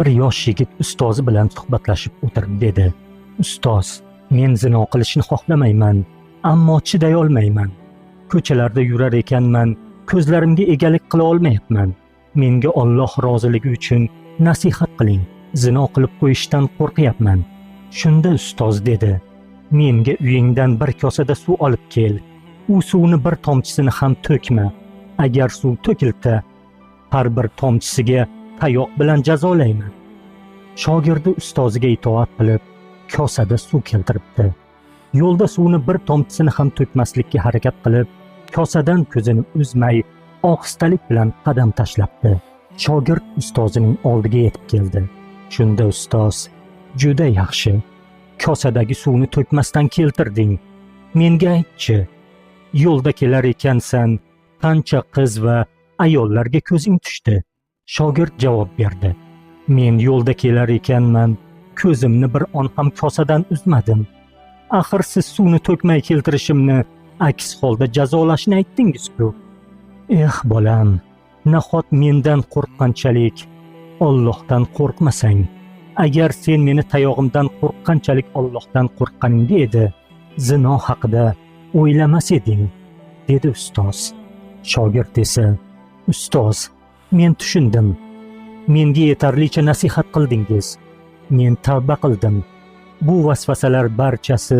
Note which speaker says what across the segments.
Speaker 1: Bir yosh yigit ustozi bilan suhbatlashib o'tirib dedi: "Ustoz, men zino qilishni xohlamayman, ammo chiday olmayman. Ko'chalarda yurar ekanman, ko'zlarimga egalik qila olmayapman. Menga Alloh roziligi uchun nasihat qiling. Zino qilib qo'yishdan qo'rqyapman." Shunda ustoz dedi: "Menga uyingdan bir kosada suv olib kel. U suvni bir tomchisini ham to'kma. Agar suv to'kilsa, har bir tomchisiga tayoq bilan jazolayman." Shogirdi ustoziga itoat qilib, kosada suv keltiribdi. Yo'lda suvni bir tomchisini ham to'kmaslikka harakat qilib, kosadan ko'zini uzmay, ohistalik bilan qadam tashlabdi. Shogird ustozining oldiga yetib keldi. Shunda ustoz: "Juda yaxshi. Kosadagi suvni to'kmasdan keltirding. Menga aytchi, yo'lda kelar ekansan, qancha qiz va ayollarga ko'zing tushdi?" Shogird javob berdi: "Men yo'lda kelar ekanman, ko'zimni bir on ham kosadan uzmadim. Axir siz suvni to'kmay keltirishimni, aks holda jazolashni aytdingiz-ku." "Eh bolam, nahot mendan qo'rqqanchalik Allohdan qo'rqmasang? Agar sen meni tayog'imdan qo'rqqanchalik Allohdan qo'rqqaningda edi, zino haqida o'ylamas eding", dedi ustoz. Shogird esa: "Ustoz, men tushundim. Menga yetarlicha nasihat qildingiz. Men tavba qildim. Bu vasvasalar barchasi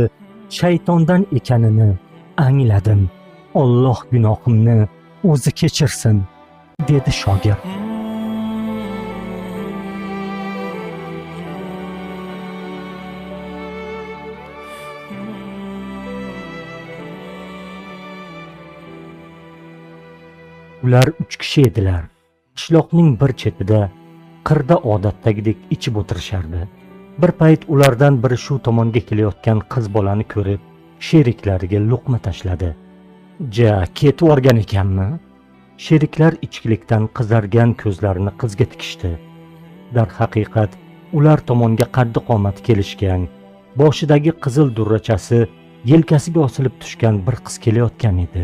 Speaker 1: shaytondan ekanini angladim. Alloh gunohimni o'zi kechirsin", dedi shogird. Ular 3 kishi edilar. Qishloqning bir chetida, qirda odatdagidek ichib o'tirishardi. Bir payt ulardan biri shu tomonga kelayotgan qiz bolani ko'rib, sheriklariga luqma tashladi. "Ja, ketib yuborgan ekanmi?" Sheriklar ichkilikdan qizargan ko'zlarini qizga tikishdi. Darhaqiqat, ular tomonga qaddi qomati kelishgan, boshidagi qizil durrachasi yelkasiga osilib tushgan bir qiz kelayotgan edi.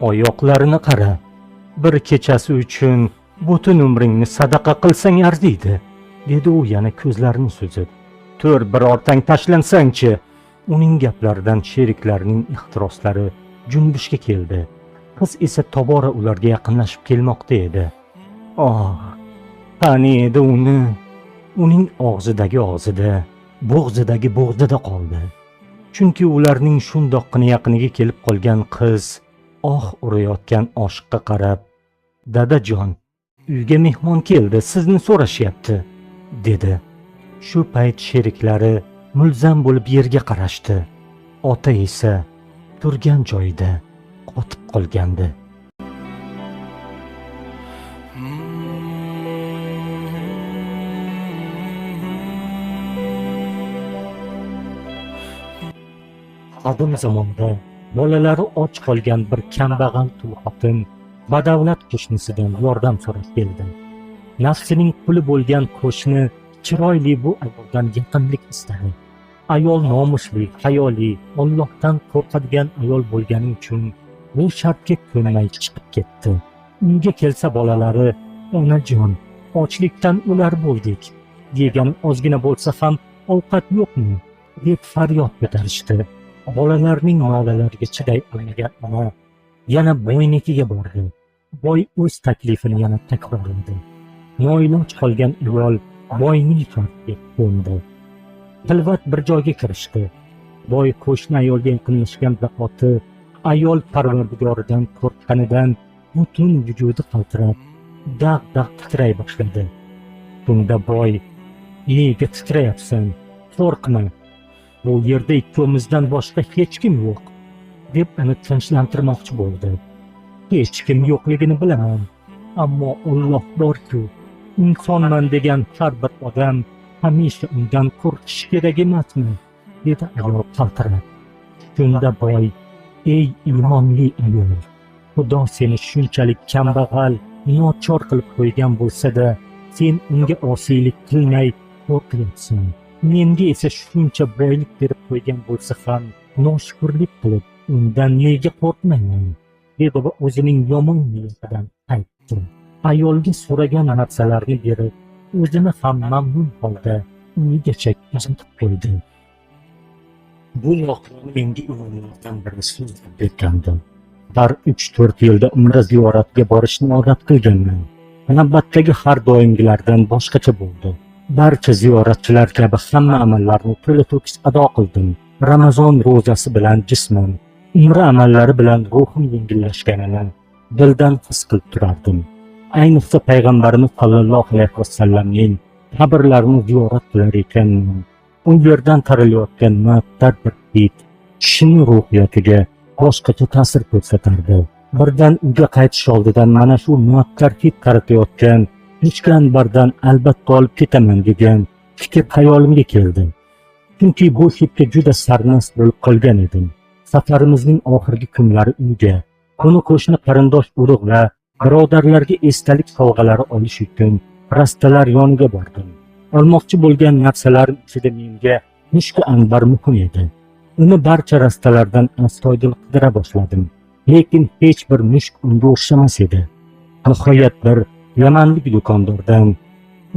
Speaker 1: "Oyoqlarini qara, bir kechasi uchun butun umringni sadaqa qilsang arziydi", dedi u yana ko'zlarini suzib. "Tur, bir ortang tashlansangchi." Uning gaplaridan sheriklarining ehtiroslari junbushga keldi. Qiz esa tobora ularga yaqinlashib kelmoqda edi. Oh, qani edi uni? Uning og'zidagi og'zida, bo'g'zidagi bo'g'zida qoldi. Chunki ularning shundoqqina yaqiniga kelib qolgan qiz oh urayotgan oshiqqa qarab, "Dadajon, uyga mehmon keldi, sizni so'rashyapti", dedi. Shu payt sheriklari mulzam bo'lib yerga qarashdi. Ota esa turgan joyida qotib qolgandi. Qadim zamonda bolalari och qolgan bir kambag'al tul xotin badavlat qo'shnisidan yordam so'rab keldi. Nafsining quli bo'lgan qo'shni chiroyli bu ayoldan yaqinlik istadi. Ayol nomusli, hayoli, Allohdan qo'rqadigan ayol bo'lgani uchun bu shartga ko'nmay chiqib ketdi. Unga kelsa bolalari: "Onajon, ochlikdan o'lar bo'ldik. Yegan ozgina bo'lsa ham ovqat yo'qmi?" deb faryod ko'tarishdi. Bolalarning nolalariga chiday olmagan ona yana boynikiga bordi. Boy o'z taklifini yana takrorladi. Noiloj qolgan ayol boyning shartiga ko'ndi. Xilvat bir joyga kirishdi. Boy qo'shni ayolga yaqinlashgan zahoti ayol parvardigoridan qo'rqqanidan butun vujudi qaltirab, dag'-dag' titray boshladi. Bunda boy: "Nega titrayapsan? Qo'rqma. Bu yerda ikkovimizdan boshqa hech kim yo'q", deb uni tinchlantirmoqchi bo'ldi. "Hech kim yo'qligini bilaman, ammo Alloh bor-ku. Insonman degan har bir odam hamisha undan qo'rqishi kerak emasmi?" dedi ayol qaltirab. Shunda boy: "Ey iymonli ayol, Xudo seni shunchalik kambag'al, nochor qilib qo'ygan bo'lsa-da, sen unga osiylik qilmay qo'rqyapsan. Menga esa shuncha boylik berib qo'ygan bo'lsa ham noshukrlik qilib, undan nega qo'rqmayman?" dedi va o'zining yomon niyatidan qaytdi. Ayolga so'ragan narsalarni berib, O'zini ham mamnun holda uyigacha kuzatib qo'ydi. Bu voqeani menga imomlardan biri so'zlab bergandi. Har 3-4 yilda umra ziyoratiga borishni odat qilganman. Navbatdagi har doimgilardan boshqacha bo'ldi. Barcha ziyoratchilar kabi hamma amallarni to'la-to'kis ado qildim. Ramazon ro'zasi bilan jismim, umra amallari bilan ruhim yengillashganini dildan his qilib turardim. Ayniqsa payg'ambarimiz sollallohu alayhi vasallamning qabrlarini ziyorat qilar ekanman, u yerdan taralayotgan muattar bir hid kishining ruhiyatiga boshqacha ta'sir ko'rsatardi. Birdan uyga qaytish oldidan mana shu muattar hid taratayotgan mushku anbardan albatta olib ketaman degan fikr xayolimga keldi. Chunki bu hidga juda sarmast bo'lib qolgan edim. Safarimizning oxirgi kunlari uyga, qo'ni qo'shni, qarindosh urug' va birodarlarga esdalik sovg'alari olish uchun rastalar yoniga bordim. Olmoqchi bo'lgan narsalarim ichida menga mushku anbar muhim edi. Uni barcha rastalardan astoydil qidira boshladim. Lekin hech bir mushk unga o'xshamas edi. Nihoyat bir yamanlik do'kondordan: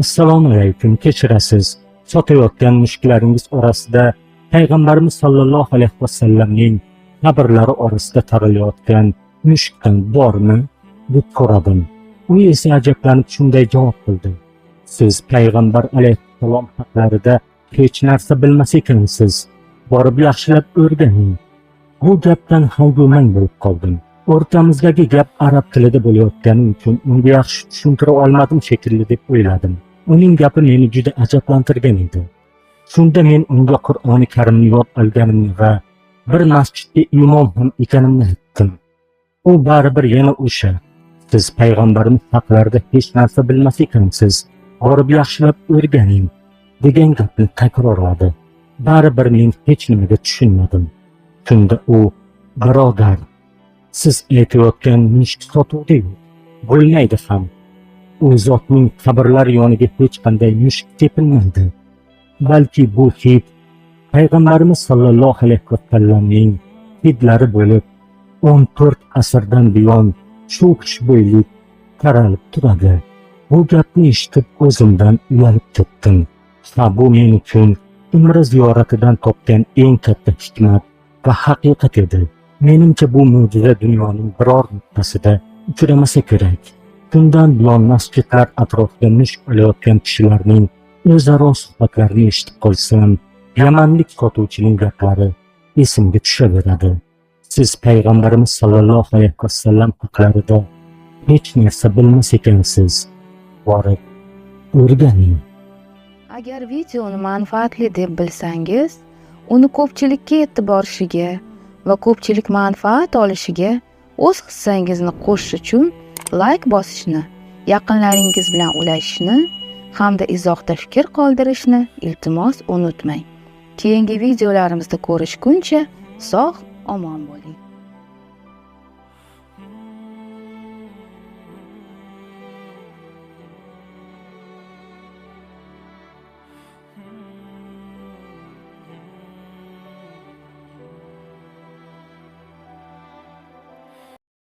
Speaker 1: "Assalomu alaykum, kechirasiz, sotayotgan mushtlaringiz orasida payg'ambarimiz sollallohu alayhi vasallamning qabrlari orasida taralayotgan mushkdan bormi?" deb so'radim. U esa ajablanib shunday javob qildi: "Siz payg'ambar alayhissalom haqlarida hech narsa bilmas ekansiz, borib yaxshilab o'rganing." Bu gapdan hangumang bo'lib qoldim. O'rtamizdagi gap arab tilida bo'layotgani uchun unga yaxshi tushuntira olmadim shekilli deb o'yladim. Uning gapi meni juda ajablantirgan edi. Shunda men unga Qur'oni Karimni yod olganimni va bir masjidga imom ham ekanimni aytdim. U baribir yana o'sha: "Siz payg'ambarimiz haqlarida hech narsa bilmas ekansiz, borib yaxshilab o'rganing", degan gapni takrorladi. Baribir men hech nimaga tushunmadim. Shunda u: "Birodar, siz aytayotgan mushk sotuvda yo'q, bo'lmaydi ham. U zotning qabrlari yoniga hech qanday mushk tepilmaydi. Balki bu hid payg'ambarimiz sollallohu alayhi vasallamning hidlari bo'lib, 14 asrdan buyon shu xushbo'ylik taralib turadi." Bu gapni eshitib o'zimdan uyalib ketdim. Ha, bu men uchun umra ziyoratidan topgan eng katta hikmat va haqiqat edi. Menimcha, bu mo'jiza dunyoning biror nuqtasida uchramasa kerak. Shundan buyon masjidlar atrofida mushk olayotgan kishilarning o'zaro suhbatlarini eshitib qolsam, yamanlik sotuvchining gaplari esimga tushaveradi: "Siz payg'ambarimiz sollallohu alayhi vasallam haqlarida hech narsa bilmas ekansiz, borib o'rganing."
Speaker 2: Agar videoni manfaatli deb bilsangiz, uni ko'pchilikka yetib borishiga va ko'pchilik manfaat olishiga o'z hissangizni qo'shish uchun layk bosishni, yaqinlaringiz bilan ulashishni hamda izohda fikr qoldirishni, iltimos, unutmang. Keyingi videolarimizda ko'rishguncha sog' omon bo'ling.